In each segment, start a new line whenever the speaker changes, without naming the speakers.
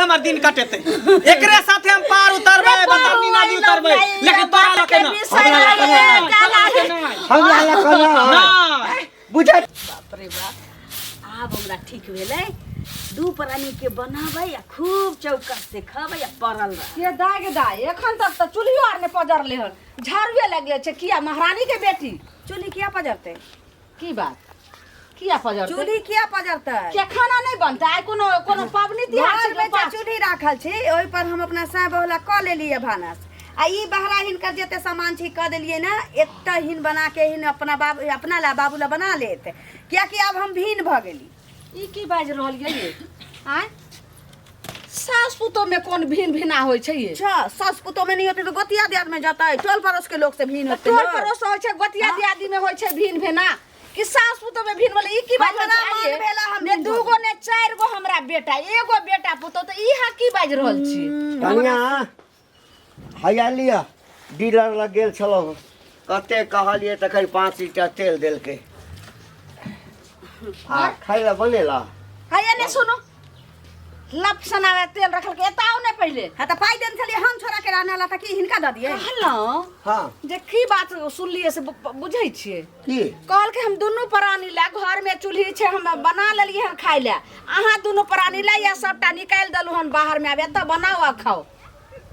हमर दिन कटेतै। एकरे साथे हम पार उतरबै, बतरनी नदी उतरबै, लेकिन तोरा लके ना।
हमरा लके ना, हमरा लके ना।
ना।
बुझै।
बाप रे बाप, आब हमरा ठीक भेलै। दू प्राणी के बनाबै आ खूब चौकस से खबै आ पड़ल रह।
के दाय गे दाय, एखन तक तऽ चूल्हियो आर नहि पजरले हन, झाड़ुए लगले छै। किया महारानी के बेटी?
चूल्ही किया पजरतै?
की बात, किया पजरतै?
चूल्ही किया पजरतै?
किया खाना नहि बनतै? आइ कोनो कोनो पाबनि तिहार
घर
छै?
में जे चूल्ही राखल छै, ओहि पर हम अपना साय बहुला कऽ लेलियै भानस, आ ई बहरा हिनकर जते सामान छै कऽ देलियै ने। एतऽ हिन बना के हिन अपना बाबू, अपना ला बाबू ला बना लेत, कियाकि आब हम भिन्न भऽ गेली।
ई की बाजि रहल ये? आँय, सास पुतोह में कोन भिन भिना होइ छै ये?
अच्छा, सास पुतोह में नहीं होते तो गोतिया दियाद में जाता है, टोल पड़ोस के लोग से भिन्न होते।
टोल पड़ोस होइ छै, गोतिया दियादी में होइ छै भिन भेना, कि सास पुतोह में भिन भेलै? ई की बाजि रहल
हमरा
छै?
मन
आइये?
भेला हम
ने
भिन
दू गो ने चारि गो हमरा बेटा, एगो बेटा पुतोह, तऽ ई अहाँ की बाजि रहल छी?
कनिया, हैया लिअ। डीलर लग गेल छलहुँ, कते कहलियै तखन 5 लीटर तेल देलकै। आ खाय लए बनेला।
हैया ने सुनू, लप सनावे तेल रखल के, एतऽ आउ ने पहिले।
हाँ, तऽ पाइ देने छलियै हम छोड़ा के राने ला, तऽ की हिनका दऽ दियै?
कहलहुँ जे की बात सुनलियै से बुझै छियै?
की?
कहलकै हम दुनू प्राणी लए घरमे चूल्ही छै, हम बना लेलियै हन खाय लए। अहाँ दुनू प्राणी लए या सबटा निकालि देलहुँ हन बाहरमे, आब एतऽ बनाउ आ खाउ।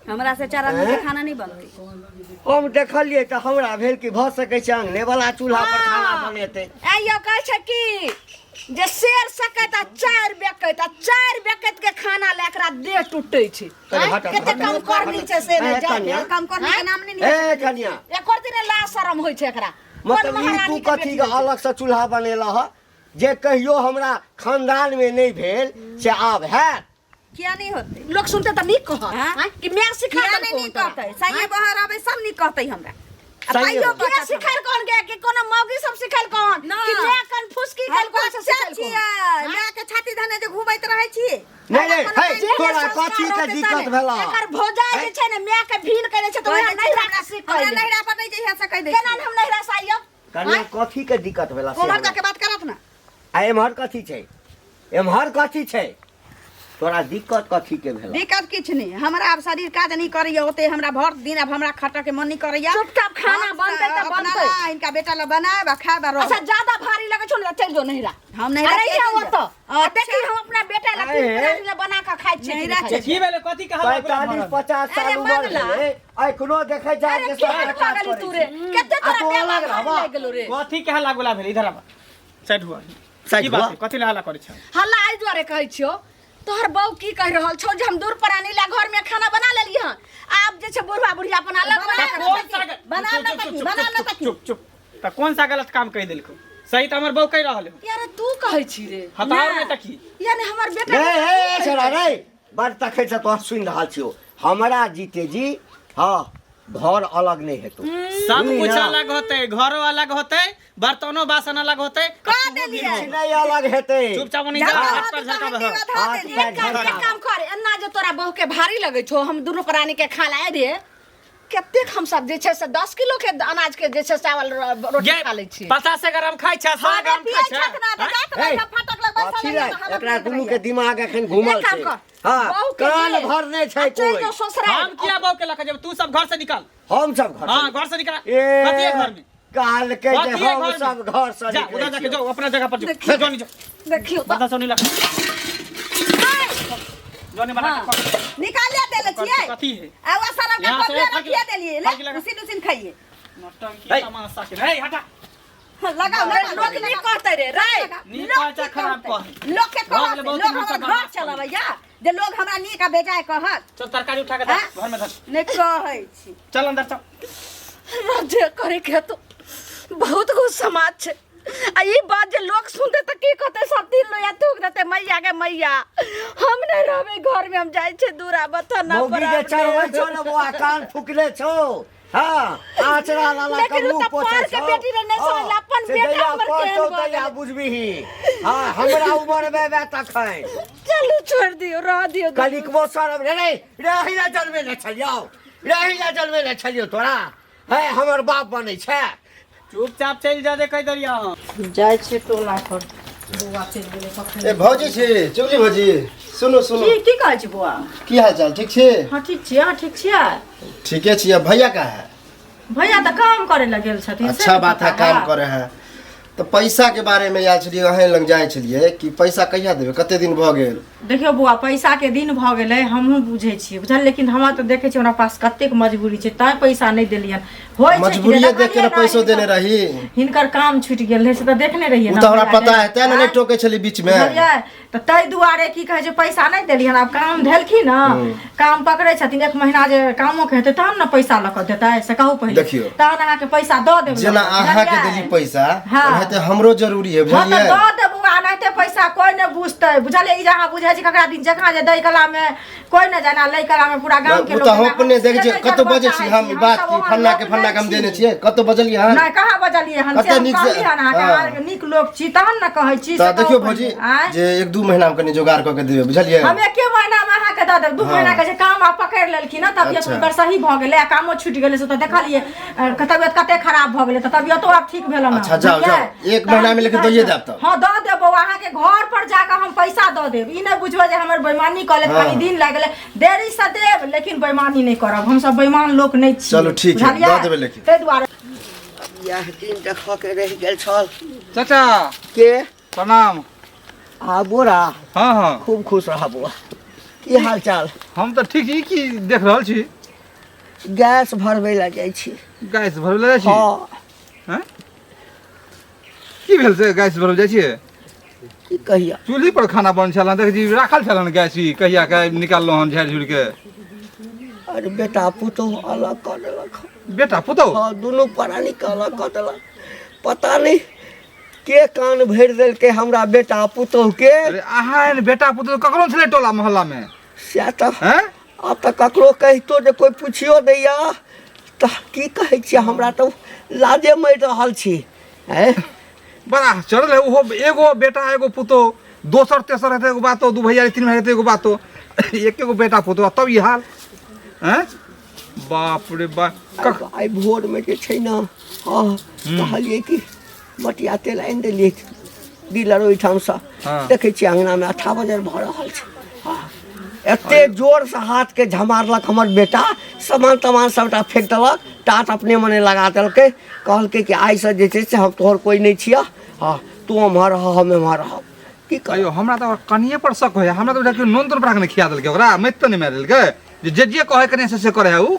हमरा से चार आदमी के खाना नहीं बनते।
हम देखलियै तऽ हमरा भेल कि भऽ सकै छै अंगने वाला चूल्हा पर खाना बनेतै।
आइयो कहै छै कि जे शेर सकैत आ चारि बेकैत, आ चारि बेकैत के खाना लए एकरा देह टूटै छै।
कनि
आँय?
हट,
कते
हट,
कम
हट,
करनी
हट।
छै से
ए,
नहि जाय।
कनिया।
कम करने के नाम नहीं।
ए कनिया,
एकर दिन ला शरम होइ छै एकरा। कोन
मतलब ई तू
महारानी के
कथी
बेटी
के
होइ छै?
अलग से चूल्हा बनेला ह? जे कहियो हमरा खानदान में नहि भेल से आब हैत?
किया नहीं होते?
लोक सुनते तऽ नीक कहत
हाँ?
आँय? कि मैं सिखा
किया
देलकौ
नहीं नीक
तोरा?
कहते? सही बहर आबै सब नीक कहते हमरा। आ
सही
पाइयो
है।
के
बचत।
सिखायल कौन गे? कि कोनो मौगी सब सिखायल कौन?
ना।
कि मैं कन फुसकी
हम
खायल कौन से
बच्चा
सिखायल कौन?
छियै, माय के छाती धने जे घुमैत रहै छियै।
नहीं नहीं,
हमरा
हे,
कोनो
जे
तोरा
संस्कार
कथी के
रहतै
दिक्कत
तने।
भेला?
एकर भौजाई जे छै ने, माय के भीन करै छै तऽ
कहै
ओएह
छै
नैहरा
हमरा
के सीख
हमरा
कइले।
नैहरा पर नहीं जइहे से कहि दै
केना
छियै।
हम नैहरा से आइयो?
कनिया, कथी के दिक्कत भेला से
उम्हर
हमरा?
जाके बात करत ना।
आ एम्हर कथी छै? एम्हर कथी छै? तोरा दिक्कत कथी के भेल?
दिक्कत किछु नहि। हमरा आब शरीर काज नहि करैया ओते। हमरा भर दिन आब हमरा खटऽ के मन नहि करैया।
चुपचाप खाना
हम
बनतै तऽ
अपना
बनतै।
ला, हिनका बेटा ला बनायब आ खायब आ रहब।
अच्छा, ज्यादा भारी लगै छौ ने तऽ चलि जो नैहरा।
हम नैहरा
अरे
किया
यहाँ
चलि
ओतऽ
जायब?
आ देखी, हम अपना बेटा ला तीन
अरे।
प्राणी ला बना कऽ खाइ छियै कि
नैहरा
नहि खाइ छियै।
की भेलै? कथी के हल्ला गुल्ला भऽ
45
रहल?
50
अरे
साल उमर
मंगला।
भेलै, एखनो देखै जाइ
अरे
के
केहन
सबटा काज
भऽ गेली
करै
तू रे?
छै।
कते
आ
तोरा
तू
माय
अलग
बाप
रहबा।
लागि गेलौ रे?
कथी के हल्ला गुल्ला भेलै? इधर आबऽ, साइड हुआ।
साइड
की बात
हुआ?
है? कथी ला हल्ला करै छ?
हल्ला एहि दुआरे कहै छियौ, तोहर बहू की कहि रहल छौ जे हम दूर प्राणी ला घर में खाना बना लेलियै हन, आब जे छै बुढ़वा बुढ़िया अपन अलग बना
तऽ
कऽ
कोन
खाइ
सा
छै।
बना
चुप,
ले
चुप,
तखनी,
चुप,
बना ले
चुप,
तखनी।
चुप चुप। तऽ कोन सा गलत काम कहि देलकौ? सही तऽ हमर बहू कहि रहल है।
यार, तू कहै छी रे?
हँ तऽ आओर नहि तऽ की?
यानी हमर बेटा
रे हे छोरा रे, बड़ तखै से तोहर सुनि रहल छियौ। हमरा जीते जी हँ घर अलग नहि हेतौ।
सब
बुझली
कुछ
ना?
अलग होते, घरो अलग होते, बर्तनो बासन अलग होते।
कऽ देलियै।
किछु नहि अलग हेतै।
चुपचाप ओनी जा,
झगड़ा
हाथ पर
होतै
झलका
तऽ
बह।
हड्डी बधा
हाथ
देलियै।
पैर
एक काम,
झलका।
एक काम कर, एना जे तोरा बहू के भारी लगै छौ, हम दुनू प्राणी के खा लाए रे। कतेक हम सब जे छै से 10 किलो के अनाज के जे छै चावल रोटी
गे,
खा लै छियै।
50 ग्राम खाइ छै, 100
हँ,
ग्राम
पियै
खाइ छै।
छथि ना, तऽ जाइत
हे,
बैठब फाटक लग बैसल
कथी
रहियै
रे,
तऽ हवा
एकरा
पियैत
दुनू के
रहियै।
दिमाग एखन घूमल
एक काम
छै।
कर,
हँ,
बहू के
कान
ले,
भरने
आ
छै
चलि
कोइ।
जो ससुराल।
हम किया बहू के लऽ के जेबै? तू सब घर से निकल।
हम सब घर
हाँ, घर से निकल।
ए
कथी है घर में?
कहलकै जे
कथी है
हम
घर में?
सब घर से
जा
निकलै
उधर जाके
छियौ।
जाओ, अपना जगह पर जाओ, जो नहीं जाओ।
देखियौ तऽ।
बता नहीं लगा जो नहीं बना के खा।
निकालिए देले छियै।
कथी है?
आ ओ सारा का
यहाँ से
कपिया
फर्क
रखिए देलियै ले।
फर्क लगा।
उसी उसी खाइए।
नौटंकी
हे।
तमाशा के रे, हटा।
लगाओ लगाओ।
लोक नहि कहतै रे रे।
नीक
लोक
कहै छै,
की
खराब
कहतै?
कहै।
लोक के
भऽ
कहत,
गेलै, बहुत
लोक
नीक
हमर
से
घर
बर्दाश्त
चलबैया जे लोग हमरा नीक आ बेजाय कहत।
चल, तरकारी उठा के धर,
हाँ?
घर में धर।
नहि कहै छी।
चल, अंदर चल।
जे करे के हेतौ, बहुत गो समाज छै, आ ई बात जे लोक सुनतै तऽ की कहतै? सब दिन लोया थूक देतै। मैया के मैया, हम नहि रहबै घर में, हम जाइ छै दूरा बथाना।
मौगी के चढ़बै छौ ने बौआ, कान फुकले छौ। हाँ, आचरा लाला के
लेकिन उ
मुंह
तऽ
पोछै
पर के
छौ।
बेटी रे, नहि
हाँ,
समझला, अपन
से
बेटा
जहिया
हमर
पढ़तौ
केहन भऽ
तहिया
गेलै।
बुझबिही। हाँ, हमरा उमर में बे तखन।
चलू, छोड़ि दियौ, रह दियौ।
कनिकबो शरम रे रे रे, अहिना जन्मे ने छलियौ रे, अहिना जन्मे ने छलियौ तोरा। है, हमर बाप बनै छै।
चुपचाप चलि जा, जे कहि देलियै हम।
जाइ छियै टोला पर।
बौआ चलि गेलै कखन।
ए भौजी छी, चुगली भौजी, सुनू सुनू।
की की कहै छी बौआ?
की हाल चाल, ठीक छी?
हँ ठीक छी, अहाँ ठीक छियै?
ठीके छी। अब भैया का है?
भैया तऽ काम करे लए गेल छथिन। से
अच्छा
नहि
बात है,
पता
काम
है।
करे है तऽ पैसा के बारे में आयल छलियै, अहें लग जाइ छलियै कि पैसा कहिया देबै, कते दिन भऽ गेल?
देखियौ बौआ, पैसा के दिन भऽ गेलै, हमहूँ बुझै छियै बुझल, लेकिन हमरा तऽ देखै छियै हमरा पास कतेक मजबूरी छै तैं पैसा नहि देलियनि। होइ छै कि
मजबूरिये देख के
देखलियै
ने
ने
पैसो देने
हिनकर-
रही।
हिनकर काम छुटि गेल रहै से तऽ देखने रहियै
ओ
ने
तऽ हमरा
भैया
पता
के।
है, तें ने नहि टोकै छली बीच में।
बुझलियै तऽ ताहि दुआरे की कहै छै पैसा नहि देलियनि। आब काम धेलखिन ने, काम पकड़ै छथिन, एक महीना जे कामो के हेतै तहन ने पैसा लऽ कऽ देतै, से कहू पहिले।
देखियौ।
तहन अहाँके पैसा दऽ देब
जेना
लऽ कऽ,
अहाँके
बुझलियै?
देली पैसा,
हाँ।
ओनाहिते हमरो जरूरी है।
हँ तऽ
बुझलियै?
दऽ देब बौआ, एनाहिते पैसा कोइ नहि बुझतै बुझलियै। ई जे अहाँ बुझै छी ककरा दिन जकाँ जे दै कला मे कोइ नहि जाना, लै कला मे पूरा गाम के
ओ
लोक
तऽ हम
जाना,
अपने
हम
देखै
से
छियै
नहि
कतौ
जानबऽ
बजै छी
चाहै
हम
छी,
बात
हमसब
की
ओहन
फल्ना के
लोक
फल्ना के हम
नहि
देने
छी।
छियै, कतौ बजलियै हन?
नहि, कहाँ बजलियै हन? से
कते
हम
नीक से
कहलियै हन अहाँके,
हाँ।
अहाँ नीक लोक छी तहन ने कहै छी।
तऽ
से
देखियौ
कहू
भौजी
पहिले, आँय?
जे एक दू महीना मे कनि जोगाड़ कऽ के देबै, बुझलियै?
हम एके महीना मे अहाँके दऽ देब। 2
हाँ।
महीना के जे काम आब पकड़ि लेलखिन हँ, तबियत
अच्छा।
हुनकर सही भऽ गेलै आ कामो छुटि गेलै, से तऽ देखलियै तबियत कते खराब भऽ गेलै, तऽ तबियतो आब ठीक भेल ने।
अच्छा, जाउ,
बुझलियै?
जाउ। एक महीना मे लेकिन
तहन की
दैये
कहै छै?
देब तब।
हँ दऽ देब बौआ, अहाँके घर पर जाकऽ हम पैसा दऽ देब। ई नहि बुझबै जे हमर बेईमानी कऽ लेत।
हाँ।
कनि दिन लागि गेलै, देरी से देब, लेकिन बेईमानी नहि करब, हमसब बेईमान लोक नहि छी।
चलू, ठीक है,
बुझलियै?
दऽ देबै लेकिन।
ताहि दुआरे
इएह दिन देखऽ के रहि गेल छल।
चाचा।
के?
प्रणाम।
आ बोरा।
हँ हँ।
खूब खुश रह बौआ, की हाल चाल?
हम तऽ ठीक छी। की देख रहल छी?
गैस भरबै लए जाइ छी।
गैस भरबै लए जाइ छी?
हँ।
हँ? की भेल से गैस भरबै जाइ छियै?
की कहिया,
चूल्ही पर खाना बन छल, देख जी राखल छल हन गैस, ई कहिया के निकाललहुँ हन झाड़ि झुड़ि के।
अरे बेटा पुतोह अलग कऽ देलक।
बेटा पुतोह?
हँ, दुनू प्राणी के अलग कऽ देलक। पता नहि के कान भरि देलकै हमरा बेटा पुतोह के।
अरे अहाँ एहन बेटा पुतोह ककरो छलै टोला मोहल्ला में?
सएह तऽ।
हैं?
आब तऽ ककरो कहितो जे कोइ पुछियो दैया तऽ की कहै छियै, हमरा तऽ लाजे मरि रहल छी। हैं?
बड़ा चढ़ल है ओहो, एगो बेटा एगो पुतोह, दोसर तेसर हेतै एगो बातो, दू भैया तीन भाई हेतै एगो बातो, एक एगो बेटा पुतोह तब ई हाल। हैं, बाप रे बाप।
आइ भोरमे जे छै ने, हँ, कहलियै कि मटिया तेल आनि देलियै डीलर ओहिठामसँ।
हाँ।
देखै छियै अङ्गनामे अठा बजर भऽ रहल छै। हँ, एते जोरसँ हाथके झमारलक हमर बेटा, सामान तमान सभटा फेंक देलक, टाट अपने मने लगा देलकै। कहलकै कि आइसँ जे छै से हम तोहर कोइ नहि छियह, हँ, तू ओम्हर रह, हम एम्हर रहब। की
अयो, हमरा तऽ कनिए पर शक होइए। हमरा तऽ बुझाइ नून तून पड़ा के नहि खिया देलकै ओकरा, मति तऽ नहि मारि देलकै जे जे जे कहै कने से से करै है उ।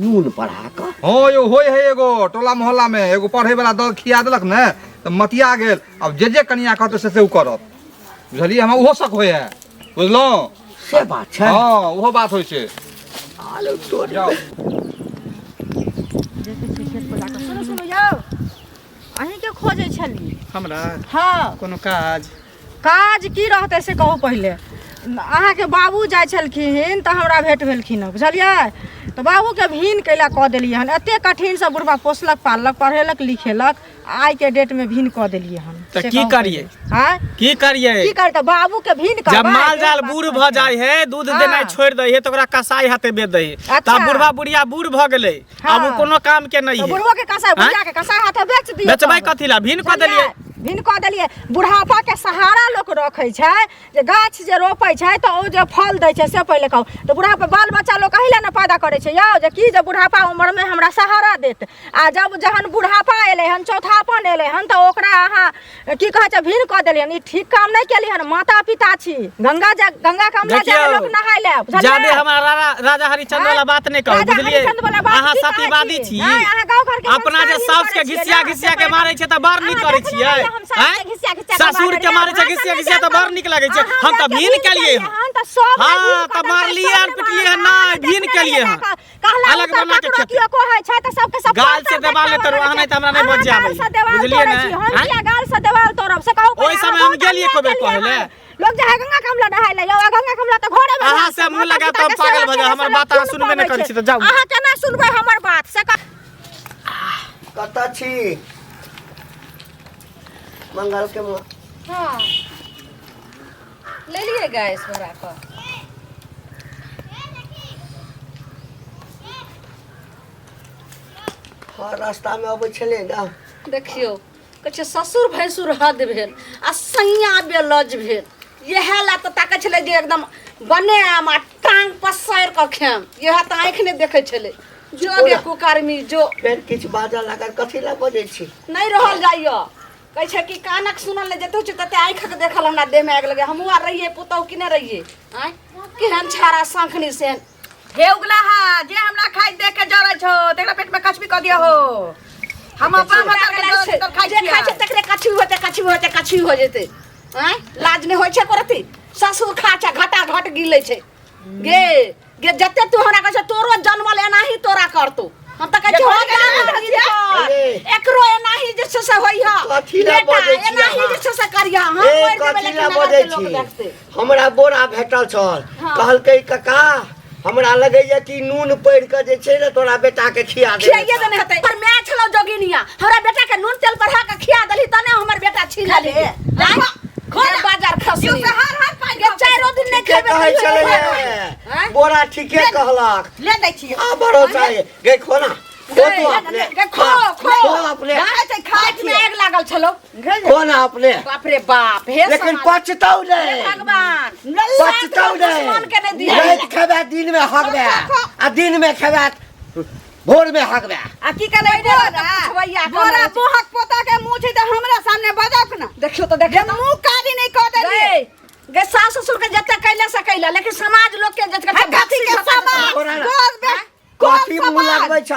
नून पढ़ा कऽ?
हँ यौ, होइ है एगो टोला मोहल्ला में एगो पढ़े वाला दऽ खिया देलक ने तऽ मतिया गेल, आब जे जे कनिया कहतै से से उ करत, बुझलियै? हमरा ओहो शक होइ है, बुझलहुँ?
से बात छै।
हँ, ओहो बात होइ छै।
आलू तोड़।
जाउ।
देखै छियै खेत पर जाकऽ। सुनू सुनू यौ, अहीँके खोजै छली।
हमरा?
हँ।
कोनो काज?
काज की रहतै से कहू पहिले। अहाँके बाबू जाइ छलखिन तऽ हमरा भेँट भेलखिन हँ, बुझलियै? तऽ बाबूके भीन कैला कऽ देलियै हन? एतेक कठिनसँ बुढ़बा पोसलक पाललक, पढ़ेलक लिखेलक, आइके डेटमे भीन कऽ देलियै हन।
तऽ
से
की
कहू
करियै?
पहिले। आँय?
की करियै?
की करियै तऽ बाबूके भीन
जब
करबै?
माल जाल
बात
बूढ़
कहै
भऽ
छै।
जाइ है, दूध
हाँ।
देनाइ छोड़ि दै है, तऽ ओकरा कसाई हाथे बेच दै है।
अच्छा।
तब बुढ़वा बुढ़िया बूढ़ भऽ गेलै, आब ओ
हाँ।
कोनो काम के नहि
तऽ
है।
बुढ़बो के कसाई, बुढ़िया के कसाई हाथे बेच दियौ।
बेचबै
तब।
कथी ला? भीन कऽ देलियै।
भिन कऽ देलियै। बुढ़ापाके सहारा लोक रखै छै जे गाछ जे रोपै छै तऽ ओ जे फल दै छै, से पहिले कहू तऽ बुढ़ापा बाल बच्चा लोक एहि लए ने पैदा करै छै यौ जे की जे बुढ़ापा उमरमे हमरा सहारा देत। आ जब जहन बुढ़ापा एलै हन, चौथापन एलै हन, तऽ ओकरा अहाँ की कहै छै भिन कऽ देलियै हन। ई ठीक काम नहि केलियै हन। माता पिता छी, गंगा जा गंगा कमला
देखियौ,
जाय लोक नहाय लए, बुझलियै?
जादे हमरा राजा राजा हरिश्चंद्र वाला बात नहि कहू।
राजा
बुझलियै?
हरिश्चंद्र वाला बात
अहाँ
की कहै
सतीवादी
छी?
छी।
नहि, अहाँ गाँव घरके
अपना जे
संस्कारहीन
साउस के
करै छियै
घिसिया
ने,
घिसिया
से
के मारै छै तऽ बड़ नीक
अहाँ
करै
देखने
छियै।
रहियै हम सासुके
आँय?
घिसिया घिसिया के
ससुर के मारै छै
भाषण
घिसिया
नहि
घिसिया तऽ
देल
बड़ नीक लागै छै।
अहाँ
हम तऽ
जाके
भीन
भीन
केलियै
केलियै
हन।
हन तऽ सब ने
हँ
भीन
तऽ
कऽ देलकै,
मारलियै
सब
हन
ने
पिटलियै हन,
मारलकै।
नहि भीन
देखने
केलियै
रहियै
हन।
जाकऽ। कहला
अलग
उतर
बना के
ककरो
खेतै।
केओ कहै छै तऽ सबके सब
गाल से
पातर
देवाल नहि
देखाबऽ
तोड़ू, अहाँ
लगै
नहि तऽ हमरा नहि
छै।
बजऽ
अहाँ
आबैए।
गाल से देवाल
बुझलियै
तोड़ै
ने?
छी, हम
आँय?
किया गाल से देवाल तोड़ब से कहू पहिले।
ओहि
अहाँ
समय हम
बहुत
गेलियै
अन्याय
एको बेर
केलियै
कहै लए।
हन। लोक जाइ है गंगा कमला नहाय लए यौ, आ गंगा कमला तऽ घरे मे
अहाँ
नहाय
से
छै।
मुँह
माता
लगायब
पिता
तऽ हम
के
पागल
सेवा
भऽ जायब।
केला
हमर
से
बात अहाँ
लोक
सुनबे नहि
पुण्य
करै छी तऽ जाउ।
पबै छै। अहाँ केना सुनबै हमर बात से कहू?
कतऽ छी मंगल के माँ?
हाँ, लेलियै गैस भरा कऽ।
हँ, रास्तामे अबै छलै ने।
देखियौ,
कहै छै ससुर भैंसुर हद भेल आ सैया बेलज भेल। इएह लए तऽ ताकै छलै जे एकदम बनायब आ टांग पसारि कऽ खायब। इएह तऽ आँखि नहि देखै छलै। जो गे कुकर्मी जो।
फेर किछु बाजऽ लागल, कथी लए बजै छी?
नहि रहल जाइए। कहै छै कि कानक सुनल नहि जते छै तते आँखिक देखल हमरा देहमे आगि लगै। हमहूँ आर रहियै पुतहु कि नहि रहियै? आँय केहन छाड़ा शंखनी सेन।
हे उगला हा, जे हमरा खाइ देख के जरै छौ तेकरा पेट में कछबी कऽ दिया हो। हम अपन मतर के जरै तर खाइ
जे खाइ छै तकरे कछु होतै, कछु होतै, कछु हो जेतै। आँय लाज नहि होइ छै करती? ससुर खा छै घटा घट गिलै छै। गे गे जते तू हमरा कहै छै तोरो जनमल एनाही तोरा करतौ। हम तऽ कहै छियै एकरो एनाही जे छै से होइ ह।
कथी लए
बेटा
बजै छी
एनाही
अहाँ?
जे छै से करिह। हम
ए
मरि जेबै
कथी
लेकिन
लए
नगर
बजै
के लोक
छी?
देखतै।
हमरा बोरा भेटल छल, कहलकै कका हमरा लगैया कि नून पढ़ि कऽ जे छै ने तोरा बेटा के खिया देने
खियाइए देने हेतै। पर मैं छलौ जोगिनिया, हमरा बेटा के नून तेल बढ़ा के खिया देलही तने हमर बेटा छीन लेली। खोल बाजार खसली।
जीव से हर हर पानि
गे चारो दिन नहि
ठीके
खेबै
कहै
तैयो
छलै
नहि
ये।
खेबै। आँय?
बोरा ठीके कहलक।
ले दै छियै।
आ भरोसा है गे, खो ना, खो तू अपने।
गे खो
हाँ,
खो
खो अपने।
खाइ छै, खाइ
पेट में आगि लागल छलौ।
खो ना अपने।
बाप रे बाप, हे
लेकिन
समाज।
पचतौ
हे
नहि,
भगवान,
पचतौ
दुश्मन के
नहि।
नहि दिया।
राति खेबै दिन में हगबै आ दिन में खेबै भोर में हगबै।
आ की कहलै
पहिले
बोरा?
तऽ पुछबैया कऽ
बोरा
रहल छै।
बोहक पोता के मुँह छै तऽ हमरा सामने बजक ना।
देखियौ तऽ देखियौ
जे मुँह कारी नहि कऽ देलियै।
गए गे सास ससुर के जते कैले से कैले, लेकिन समाज लोग के जते
हे कथी के समाज?
तोरा ना।
गोर बे कोन
कथी मुँह
समाज?
लगबै छ?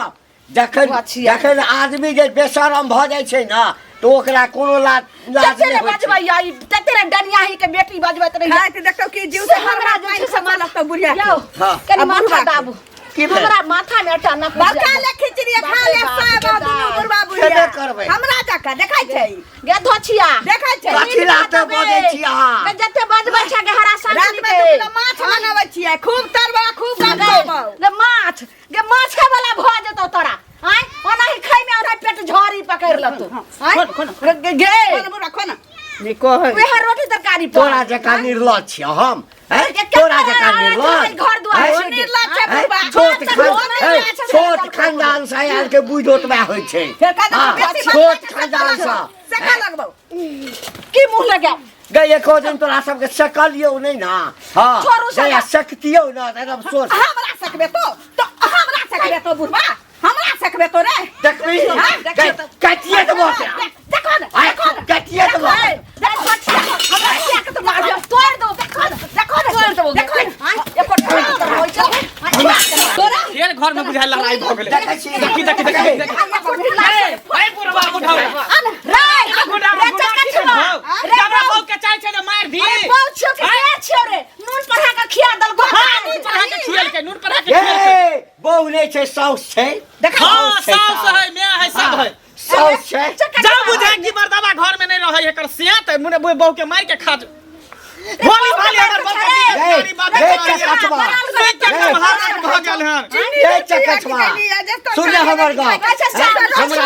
जखन
बचिया।
जखन आदमी जे बेशरम भऽ जाइ छै ने तऽ ओकरा कोनो लाज लाज
तते
नहि
ने
होइ छै।
बजबै ई, तते ने डनियाही के बेटी बजबैत रही।
खाइत देखतौ कि जीव से
हमरा
हमरा
जे छै से
माथा लगतौ बुढ़िया के।
यौ
हाँ।
कनि
आ
माथा
बुढ़बा के।
दाबू।
की भेल?
हमरा माथा में एकटा नक
बड़का ले खिचड़ी खा ले
बाप रे
सब
बाप,
दुनू
गे
बुढ़बा बुढ़िया।
खेबे करबै।
हमरा जकाँ देखै छै,
गे धोछिया
देखै छै।
कथी लाते बजै छी अहाँ?
गे जते बजबै छै गे हरा
रात
सांखनी
में
के।
2 किलो माछ बनाबै छियै, खूब तरबा खूब
गे
गपबौ।
गे माछ, गे माछे वाला भऽ जेतौ तोरा। आँय ओनाही खाइ में ओना पेट झड़ी पकड़ि लेतौ। आँय गे गे
खो ना बुढ़बा, खो ना।
नहि कहै
वएह रोटी तरकारी पर।
तोरा जकाँ निर्लज छियै हम? हैं?
के
तोरा जकाँ
निर्लज
निर्लज?
घर दुआर
हैं?
छै गे।
निर्लज छै
हैं?
बुढ़बा।
छोट
घर
खान
तऽ
हैं?
निर्लज छै,
छोट खानदान से आयल के बुझि ओतबा होइ छै।
फेर कह देतौ
हाँ,
बेसी
छोट
बजबै छै,
खानदान से।
सेका लगबौ।
की मुँह लगायब?
गै एको दिन तोरा सबके सकलियौ नहि ने। हाँ
छोड़ू
गै
सका।
सकतियौ ने तऽ एकदम सोच।
हमरा सकबे तो तो हमरा सकबे तो बुढ़बा, हमरा सकबे तो रे।
देखबी
हाँ,
गै काटिए देबो तोरा।
देखो ना,
आइ
देखो ना।
काटिए देबो।
हमरा किया के तो मारबे? तोड़ दो,
देखो ना, देखो ना,
तोड़ देबो।
देखो ना।
आँय, एको टांग होइ छै।
तोरा
फेर घर में बुझाय लड़ाई भऽ गेलै।
देखै छी।
देखी देखी देखी देखी। ए बुढ़वा बुढ़ाऊ।
रे
गुडा
रे
गुडा
चक्का
की
छुआ।
भेल?
रे
जबरा
बौ।
बहू के चाहे छै ने मारि दी।
अरे बौ छियौ कि के छियौ रे? नून पढ़ा के खिया देलको।
हाँ, नून पढ़ा के खिएलकै, नून पढ़ा के खिएलकै।
ए बहू नहि छै, साउस छै।
हाँ,
साउस छै,
साउस है, my है, सब है।
साउस छै।
जब बुझाय कि मर्दाबा घर में नहीं रहे एकर सेहत है, मुने बहू के मार के खा जो। भोली भाली हमर बहू के
गै,
गाड़ी बात
गै चकचवा।
से के महाराज भऽ गेल हन।
गै चकचवा। सुन ले हमर गप। हमरा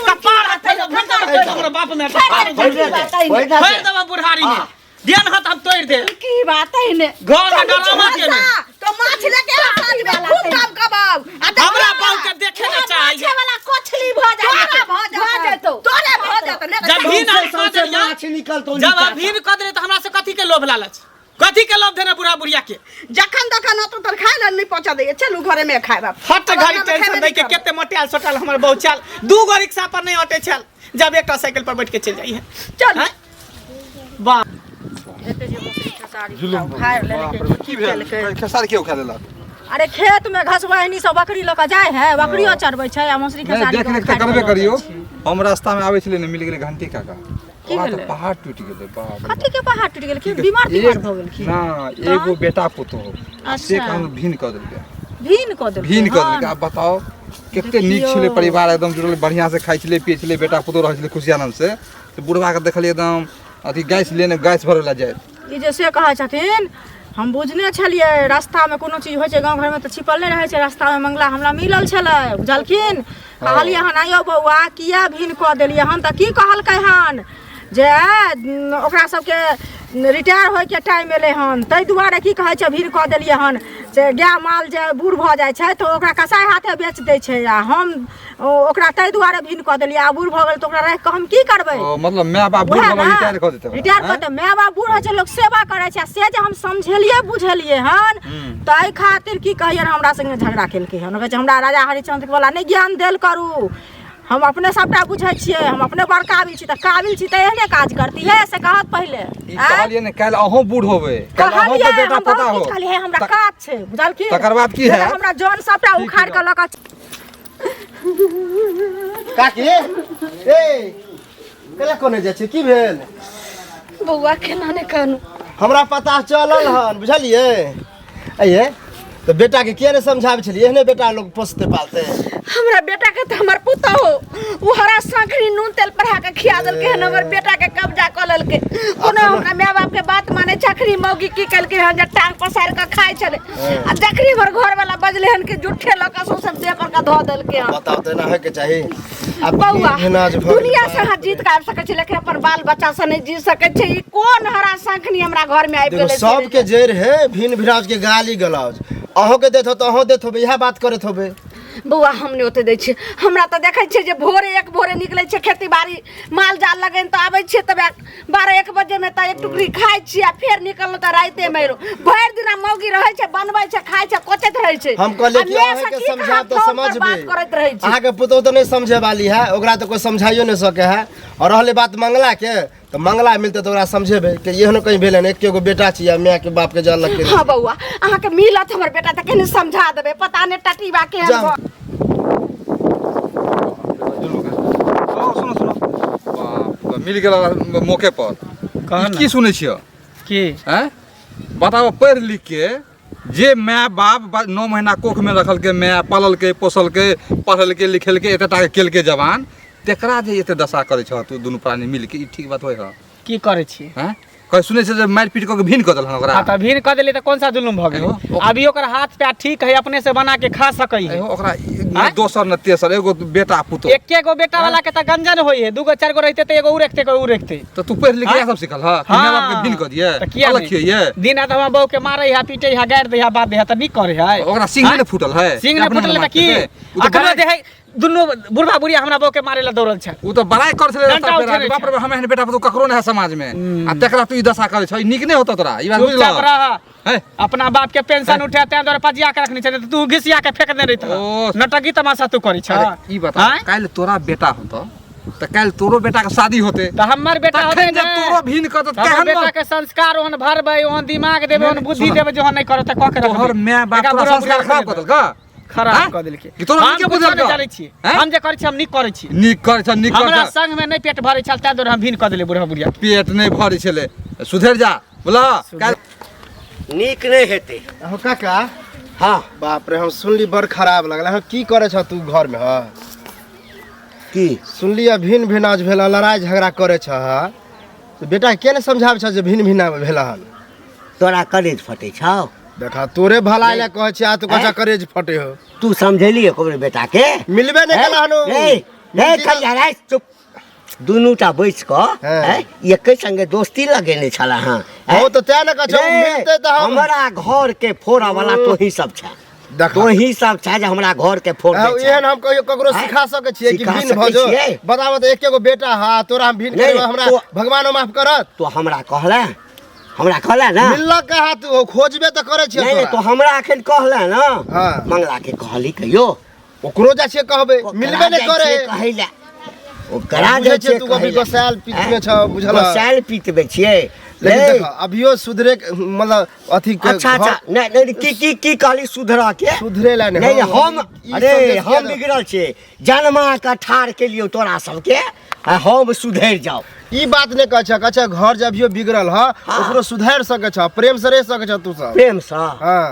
कपार हाथ फैलो, भंटा हमरो बाप में
होइने दे, होइने
फोड़ि
दे।
देबऽ बुढ़ारी में। देन हाथ हम तोड़ि दे।
की बात है ने?
घर में डरामा के ने।
तो माछ लेके आ साँझ में खूब काम कबाब। आ देखियौ
हमरा
ना,
बहू के देखे ने चाहैए।
माछे वाला कोछली भऽ
तोरा
जाय
भऽ
भऽ
जेतौ,
जेतौ।
तोरे भऽ जेतौ। ले
जब भी ना
सौंसे
कऽ
सौंसे
देलियै,
माछ निकलतौ
जब
नीचा
अभी कऽ देलियै तऽ हमरा से कथी के लोभ लालच? कथी के लोभ देने बुढ़ा बुढ़िया के?
जखन तखन होतौ तर खाय लए नहि पहुँचा दैए। चलू घरे में खायब आब।
हट घड़ी
अब
टेंशन
खेबे
दै के
नहि करबै।
केते मोटायल सोटायल हमर बहू छल। 2 गो रिक्शा पर नहीं अटै छल, जब एकटा साइकिल पर बैठ के चलि जाइ है।
चल।
आँय? वाह
जुलुम बाप रे, की भेल? खेसारी के उखा देलक?
अरे खेत में घसवाहिनी सब बकरी लऽ कऽ जाइ है, बकरियो चरबै छै आ मौसरी
नहीं
खेसारी
देख
के
रेख तऽ
उखाड़ि
करबे
कऽ लऽ
करियो।
जाइ छै।
हम रास्ता में आबै छलियै ने, मिल गेलै घंटी काका।
की
वहाँ तऽ
भेलै?
पहाड़ टूटि गेलै बाप रे।
कथी के पहाड़ टूटि गेल? की बीमार तीमार भऽ गेल की?
ना, एगो बेटा पुतोह से
अच्छा।
काम भिन्न कऽ देलकै।
भीन कऽ देलकै?
भिन्न कऽ
हन।
देलकै। आब बताओ कते नीक छलै
देखियौ।
परिवार, एकदम जुड़ल, बढ़िआँ से खाइ छलै पियै छलै, बेटा पुतोह रहै छलै खुशी आनंद से। तऽ बुढ़बा के देखलियै एकदम अथी गैस लेने गैस भरै लए जाइत।
ई जे से कहै छथिन, हम बुझने छलियै रास्तामे कोनो चीज होइ छै गाँव घरमे तऽ छिपल नहि रहै छै। रास्तामे मंगला हमरा मिलल छलै, बुझलखिन? कहलियै हन आइयो बौआ किया भिन कऽ देलियै हन? तऽ की कहलकै हन जे ओकरा सबके रिटायर होइके टाइम एलै हन, ताहि दुआरे की कहै छै भीड़ कऽ देलियै हन से गाय माल जे बूढ़ भऽ जाइ छै तऽ ओकरा कसाइ हाथे बेच दै छै, आ हम ओकरा ताहि दुआरे भीड़ कऽ देलियै। आ बूढ़ भऽ गेल तऽ ओकरा राखि कऽ हम की करबै?
ओ मतलब माय बाप बूढ़
उएह
भऽ
ने
रिटायर कऽ देतै ओकरा,
रिटायर कऽ
आँय?
देतै। माय बाप बूढ़ होइ छै, लोक सेवा करै छै, आ से जे हम समझेलियै बुझेलियै हन ताहि खातिर की कहियै हमरा संगे झगड़ा केलकै हन। कहै छै हमरा राजा हरिश्चंद्र वाला नहि ज्ञान देल करू, हम अपने सबटा बुझै छियै, हम अपने बड़ काबिल छी। तऽ काबिल छी तऽ एहने काज करती है से कहत पहिले।
ई कहलियै ने काल्हि अहूँ बूढ़ होबै, काल्हि अहूँ के
कहलियै
बेटा
हम
पोता
बहुत
हो
किछु कहलियै, हमरा काज छै बुझलखिन।
तकर बाद की हैत?
हमरा जन सबटा
की
उखाड़ कऽ लऽ कऽ
काकी ए केला कोने जाइ छी, की भेल
बौआ? केना नहि कहनु,
हमरा पता चलल हन, बुझलियै? अये तऽ बेटाके किया नहि समझाबै छलियै? एहने बेटा लोग पोसते पालते?
हमरा बेटा के तऽ हमर पुतहु ओ हरा साखरी नून तेल पढ़ा के खिया देलकै हन, हमर बेटा के कब्जा कऽ लेलकै। कोनो हमरा माय बाप के बात माने चखरी मौगी की केलकै हन जे टांग पसारि कऽ खाइ छलै, आ जखनी हमर घर वाला बजले हन कि जुठे लऽ कऽ सौंसे देह पर के धऽ देलकै हन।
बताउ तऽ एना होइके चाही? आब
बौआ,
भिनाज भऽ गेल।
दुनिया से अहाँ जीत के आबि सकै छी, लेकिन अपन बाल बच्चा से नहि जीत सकै छी। ई कोन हरा शंखनी हमरा घर में आबि
देखो
गेलै?
सबके जड़ि है भिन भिनाज के गाली गलौज। अहूँ के देत हो तऽ अहूँ देत होबै, इएह बात करैत होबै।
बौआ, हम नहि ओते दै छियै। हमरा तऽ देखै छियै जे भोरे एक भोरे निकलै छियै खेती बाड़ी माल जाल लगेन तऽ आबै छियै तब 12-1 बजेमे, तऽ एक टुकड़ी खाइ छियै आ फेर निकललहुँ तऽ रातिमे एलहुँ। भरि दिना मौगी रहै छै, बनबै छै, खाइ छै, कोचैत रहै छै।
हम कहलियै
आ
कि
माय से
अहाँके
की कहाँ
समझायब तऽ
फोन पर
समझबै।
बात करैत रहै छै।
अहाँके पुतोहु तऽ नहि समझे वाली है, ओकरा तऽ कोइ समझाइयो नहि सकै है। और रहलै बात मंगला के, तऽ मंगला मिलतै तऽ ओकरा समझेबै कि एहनो कहीं भेलै ने, एके गो बेटा छी आ माय के बाप के जान लग।
हाँ बौआ, अहाँके मिलत हमर बेटा तऽ कनि समझा देबै, पता नहि टटीबा केहन
जा।
भऽ
सुनो सुनो सुनो, बाप रे, मिल गेल मौके पर।
कह
ई
ने।
की सुनै छियै?
की
आँय बताबऽ, पढ़ि लिख के जे माय बाप 9 महीना कोखमे रखलकै, माय पाललकै पोसलकै, पढ़लकै लिखेलकै, एते टाके केलकै जवान, तेकरा जे एते दशा करै छह तू दुनू प्राणी मिलके, ई ठीक बात होइ हँ?
की करै छी?
आँय कहे सुनै छै जे मारि पीट कऽ के भिन्न कऽ देलहन ओकरा।
हाँ तऽ भीड़ कऽ देली तऽ कोन सा जुलुम भऽ गेलै?
एहो,
अभी ओकर हाथ पैर ठीक है, अपने से बना के खा सकै है।
एहो ओकरा
आँय?
ने दोसर ने तेसर एगो बेटा पुतोह,
एके गो बेटा वाला के तऽ गंजन होइ है, दूगो चार गो रहते तऽ एगो उ रखते, एगो उ रखते।
तऽ तू पढ़ि लिख
आँय?
इएह सब सिखल हँ कि माय बाप के भिन्न कऽ दिए
तऽ किया
अलग
नहि?
खियैये?
दिन रात हमरा बहू के मारै है, पीटे है, गारि दै है, बात दै है, तऽ नीक करै है?
ओकरा सिंह
आँय?
ने फूटल है?
सिंह ने
अपना
फूटल
मारि
तऽ की
देतै? उ तऽ
अखनो
बड़ाइ
जे है दुनू बुढ़बा बुढ़िया हमरा बहू के मारे ला दौड़ल छै।
उ तऽ बड़ाइ कर छलै
डंटा
रास्ता
उठेने
पे, बाप
छै।
रे, हम एहन बेटा पुतोह ककरो नहि है समाज में, आ तेकरा तू ई दशा करै छ, ई नीक नहि होतौ तोरा ई बात,
चुपचाप
बुझलह?
रह।
है
अपना बाप के पेंशन उठे तें दुआरे पजिया के रखने छै, नहीं तऽ तू घिसिया के फेंक देने रहित।
ओ।
नटकी तमाशा तू करै छ।
अरे ई बता,
आँय?
काल्हि तोरा बेटा होतौ तऽ काल्हि तोरो बेटा के शादी होते
तऽ हमर बेटा होतै
तखन जब
ने,
तोरो भिन्न कर तऽ
हमर
केहन
बेटा के संस्कार ओहन भरबै, ओहन दिमाग देबै, ओहन बुद्धि
सुन।
देबै, जे ओहन नहि करत तऽ कऽ के रखबै।
तोहर माय बाप
एकरा
तोरा
बुढ़ा
संस्कार
बुढ़िया
खराब कऽ देलका?
खराब
आँय?
कऽ देलकै।
कि तोरा
हम
नीके
कुछो
बुझलका?
नहि जानै छी।
आँय?
हम जे करै छी हम नीक करै छी।
नीक करै छ, नीक करै
हमरा
छ।
संग में नहि पेट भरै छल ताहि दुआरे हम भिन्न कऽ देलियै बुढ़ा बुढ़िया के।
पेट नहि भरै छलै, सुधरि जा बोला काल्हि।
नीक नहि हेतै।
अहो काका।
हाँ।
बाप रे, हम सुनली बड़ खराब लगल। अहाँ की करै छह तू घर में? हँ
की
सुनली भिन्न भिनाज भेल, लड़ाई झगड़ा करै छह, तऽ बेटा के नहि समझाबै छह जे भिन्न भिना भेल हन?
तोरा करेज फटै छौ?
देखा, तोरे भलाई लए कहै छियै आ तू कहै छह करेज फटे हो।
तू समझेली एको बेर बेटा के?
मिलबे नहि केला हन उ।
नहीं नहीं, खलिया रे, चुप। दुनू टा बैस कऽ
हाँ।
हैं, एके संगे दोस्ती लगेने छला। हाँ
हो तऽ तें ने कहै छौ,
रे,
मिलतै तऽ हम
हमरा घर के फोड़ा वाला तोही सब छै।
देखा।
तोही सब छै जे हमरा घर के फोड़
हाँ,
दै छै।
एहन हम कहियो ककरो
हैं?
सिखा सकै छियै कि
सिखा
भिन्न
सकै
भऽ जो?
छियै?
बताबऽ तऽ एके गो बेटा हा तोरा, हम भिन्न
नहीं,
करबै, हमरा भगवानो माफ करत?
तो हमरा कहला, हमरा कहला ना।
मिललक कहाँ? तू खोजबे तऽ करै छियै।
नहीं नहीं,
तोरा।
तो हमरा अखन कहला ना।
हाँ।
मंगला के कहली कहियो?
ओकरो जाइ छियै कहबै, मिलबे नहि करे।
कहै ला ओकरा
बुझै
जाइ
छियै
छियै
तू अभी
कहै ला।
गोसायल पीतमे
हैं?
छह, बुझल?
गोसायल पीतमे छियै
लेकिन
नहीं।
देख, अभियो सुधरे के, मतलब अथी के
अच्छा अच्छा, नहीं नहीं, की की की कहली सुधरा के?
सुधरे ला
नहीं नहीं, हम
ई
अरे
सब जे
हम
छियै ने-
बिगड़ल छियै, जन्मा के ठाढ़ के लियौ तोरा सबके आ हम सुधरि जाउ?
ई बात नहि कहै छै, कहै छै घर जे अभियो बिगड़ल ह, ओकरो सुधारि सकै छ, प्रेम से रहि सकै छ तू सब।
प्रेम से?
हाँ।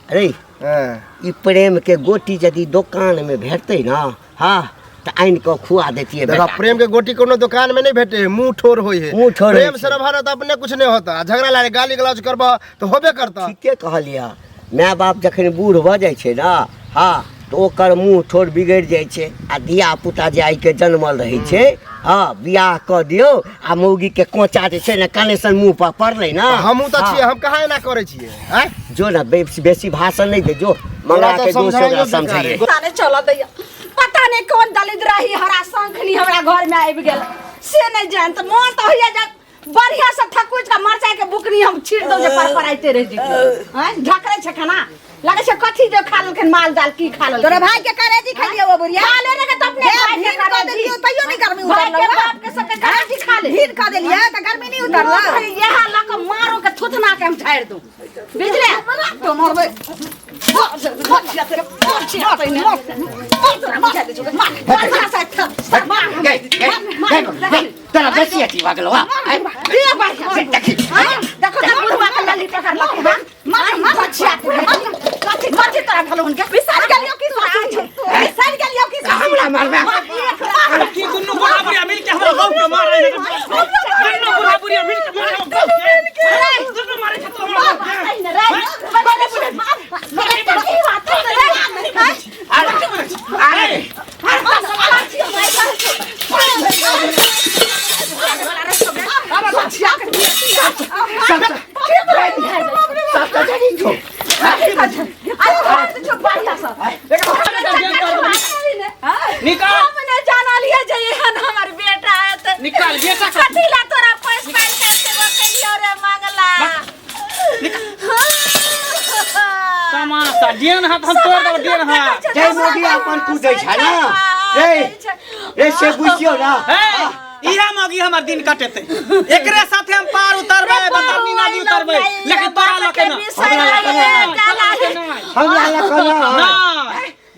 अरे
हाँ।
ई प्रेम के गोटी यदि दोकान में भेटतै ना, हाँ, तऽ आनि कऽ खुआ देतियै
देखा,
बेटा के।
प्रेम के गोटी कोनो दुकान में नहीं भेटे है, मुंह ठोर होई है।
मुंह ठोर
प्रेम
होइ
से
छै।
रहबा तऽ अपने कुछ नहीं होता, आ झगड़ा लागे गाली गलौज करबा तऽ होबे करता।
ठीके कहलियै, माय बाप जखन बूढ़ भऽ जाइ छै ने, हाँ, तऽ ओकर मुँह ठोर बिगड़ि जाइ छै आ धिया पुता जे आइके जनमल रहै छै हँ बियाह कऽ दियौ आ मौगीके कोचा जे छै ने कनेसन मुँह पर पड़लै ने
हमहूँ तऽ
हँ।
छियै हम कहाँ एना करै छियै आँय
जो ने बेसी बेसी भाषण नहि दे जो मंगला
तोरा
के
तऽ
जो से ओकरा
समझाइयो
समझाइए
बेकार
पता नहीं चल दैया पता नहीं कौन दलित रही हरा शंखनी हमरा घर में आबि गेल से नहीं जान तऽ मन तऽ होइया जे बढ़िया से थकुच के मरचाई के बुकनी हम छीट दौ जे पर पर आइते रह जेतै हैं ढकरै छै खाना लगै छै कथी जे खा लेलखिन माल जाल की खा लेलखिन
तोरा भाई के करेजी खेलियो वो बुढ़िया
खा ले रे तऽ अपने
हे,
भाई के
भीड़ कऽ
करेजी।
देलियौ तैयो नहि गर्मी
भाई के
उतरलौ
बाप के सबके करेजी खा ले
भीड़ कऽ देलियै तऽ गर्मी नहि उतरलौ
इएह लऽ कऽ मारो के थुथना के हम झाड़ि दू बुझले
तो मरबै
तोरा बेसी अथी भऽ गेलौ हँ हमरा मारबै
की दुनू बुढ़ा बुढ़िया मिल के हमरा बहू के मार रहे हैं दुनू बुढ़ा बुढ़िया मिल के मारे हमरा बहू के दुनू मारे छै तो हमरा बहू के।
अरे सब तऽ जरी छौ
निकाल
हम नहि जानलियै जे एहन हमर बेटा हेतै
निकाल बेटा के।
कथी ला तोरा पैस पानि के सेवा कलियौ रे मंगला
तमाशा डेन हाथ हम तोड़ देब डेन हाथ
जय मोदी अपन कूदै छै ने रे रे से बुझियौ ना
हे इहा मगी हमर दिन कटेते एकरे साथे हम पार उतरबै बताबनी नदी उतरबै लेकिन तोरा लके ना
हमरा लग ना
ना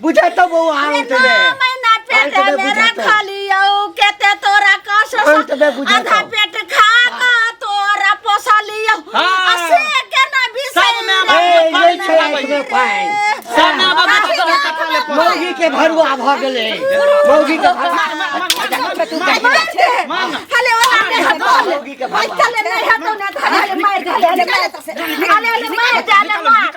बुझै तऽ बौआ अंत मे
महीना पेट
अंत मे
में
बुझेतौ।
रखलियौ केते तोरा कष्ट
अंत मे बुझेतौ।
आधा पेट खा के तोरा पोसलियौ
हाँ।
आ से केना बिसरि
सब माय बाप
ए
के
नहि
पानी
छै आँखिमे पानि
सब माय बाप के कपाले पर
मौगी के भरुआ भऽ गेलै मौगी के भरुआ
हले ओला नहीं हतो
मौगी के भरुआ
चले नहीं हतो ना हले मार दे हले हले मार दे हले मार